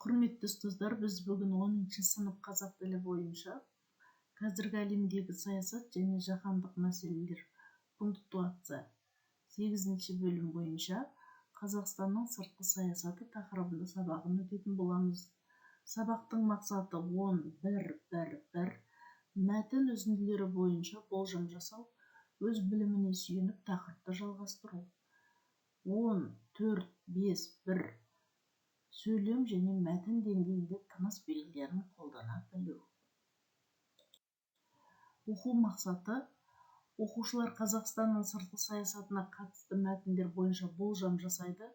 Құрметті ұстаздар, біз бүгін 10 сынып қазақ тілі бойынша қазіргі әлемдегі саясат және жаһандық мәселелер, пунктуация, 8 бөлім бойынша Қазақстанның сыртқы саясаты тақырыбында сабағын өтетін боламыз. Сабақтың мақсаты 10.1.1.1 мәтін үзінділері бойынша болжам жасау, өз біліміне сүйеніп тақырыпты жалғастыру. 10.4.5.1 сөйлем және мәтін деңгейінде тыныс белгілерін қолдана білу. Оқу мақсаты: оқушылар Қазақстанның сыртқы саясатына қатысты мәтіндер бойынша болжам жасайды,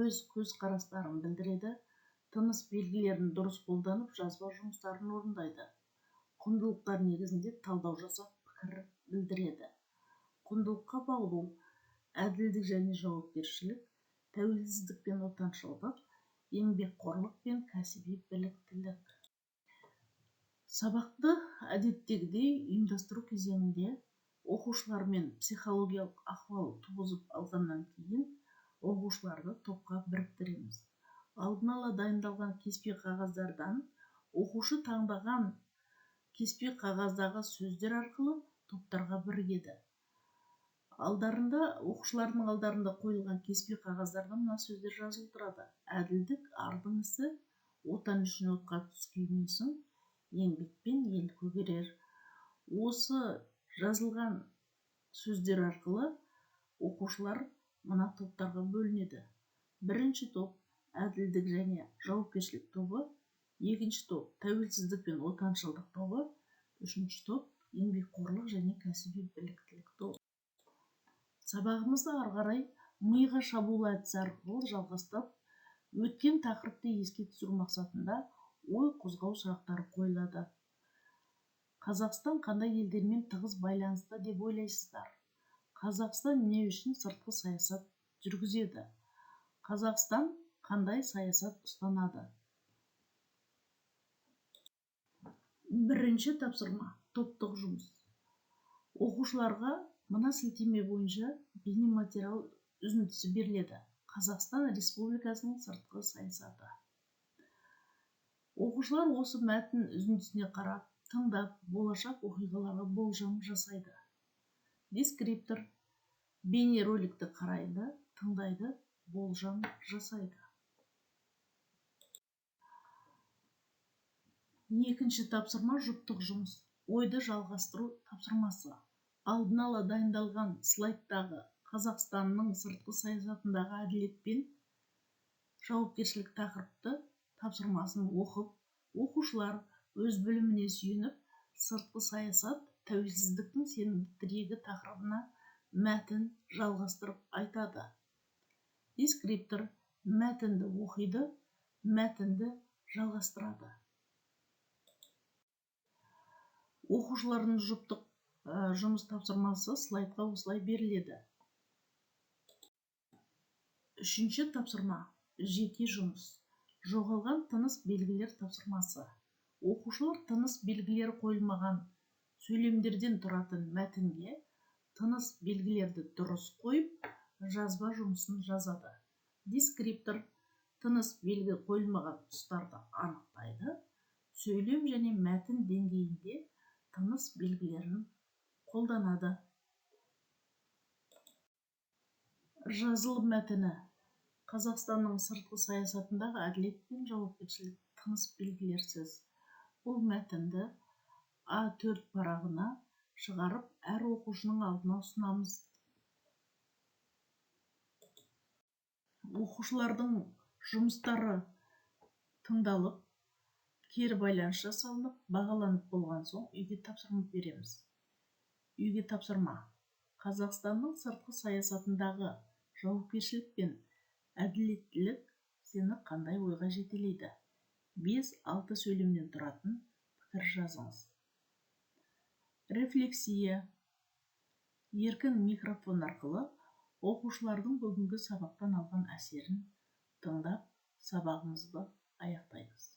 өз көзқарастарын білдіреді, тыныс белгілерін дұрыс қолданып жазба жұмыстарын орындайды, құндылықтар негізінде талдау жасап пікір білдіреді. Құндылыққа баулу: әділдік және жауапкершілік, тәуелсіздік пен отаншылдық, еңбекқорлық пен кәсіби біліктілік. Сабақты әдеттегідей ұйымдастыру кезеңінде оқушылармен психологиялық ахуал туғызып алғаннан кейін оқушыларды топқа біріктіреміз. Алдын ала дайындалған кеспе қағаздардан оқушы таңдаған кеспе қағаздағы сөздер арқылы топтарға бірігеді. Алдарында, оқушылардың алдарында қойылған кеспе қағаздарда мына сөздер жазылып тұрады: әділдік ардың ісі, отан үшін отқа түс күймейсің, еңбекпен ел көгерер. Осы жазылған сөздер арқылы оқушылар мына топтарға бөлінеді. Бірінші топ әділдік және жауапкершілік тобы, екінші топ тәуелсіздік пен отаншылдық тобы, үшінші топ еңбекқорлық және кәсіби біліктілік тобы. Сабағымызды ары қарай миға шабуыл әдісі арқылы жалғастырып, өткен тақырыпты еске түсіру мақсатында ой қозғау сұрақтары қойылады. Қазақстан қандай елдермен тығыз байланыста деп ойлайсыздар? Қазақстан не үшін сыртқы саясат жүргізеді? Қазақстан қандай саясат ұстанады? Бірінші тапсырма топтық жұмыс. Оқушыларға мына сілтеме бойынша бейнематериал үзіндісі беріледі. Қазақстан Республикасының сыртқы саясаты. Оқушылар осы мәтін үзіндісіне қарап, тыңдап, болашақ оқиғаларға болжам жасайды. Дескриптор бейнероликті қарайды, тыңдайды, болжам жасайды. Екінші тапсырма жұптық жұмыс. Ойды жалғастыру тапсырмасы. Алдын ала дайындалған слайдтағы Қазақстанның сыртқы саясатындағы әділет пен жауапкершілік тақырыпты тапсырмасын оқып, оқушылар өз біліміне сүйеніп, сыртқы саясат тәуелсіздіктің сенімді тірегі тақырыбына мәтін жалғастырып айтады. Дескриптор мәтінді оқиды, мәтінді жалғастырады. Оқушылардың жұптық жұмыс тапсырмасы слайдқа осылай беріледі. Үшінші тапсырма жеке жұмыс. Жоғалған тыныс белгілер тапсырмасы. Оқушылар тыныс белгілері қойылмаған сөйлемдерден тұратын мәтінге тыныс белгілерді дұрыс қойып, жазба жұмысын жазады. Дескриптор тыныс белгі қойылмаған тұстарды анықтайды, сөйлем және мәтін деңгейінде тыныс белгілерін қолданады. Жазылым мәтіні: Қазақстанның сыртқы саясатындағы әділет пен жауапкершілік тыныс белгілерсіз. Бұл мәтінді А4 парағына шығарып, әр оқушының алдына ұсынамыз. Оқушылардың жұмыстары тыңдалып, кері байланыс жасалынып, бағаланып болған соң үйге тапсырма береміз. Үйге тапсырма: Қазақстанның сыртқы саясатындағы жауапкершілік пен әділеттілік сені қандай ойға жетелейді? 5-6 сөйлемнен тұратын пікір жазыңыз. Рефлексия. Еркін микрофон арқылы оқушылардың бүгінгі сабақтан алған әсерін тыңдап, сабағымызды аяқтаймыз.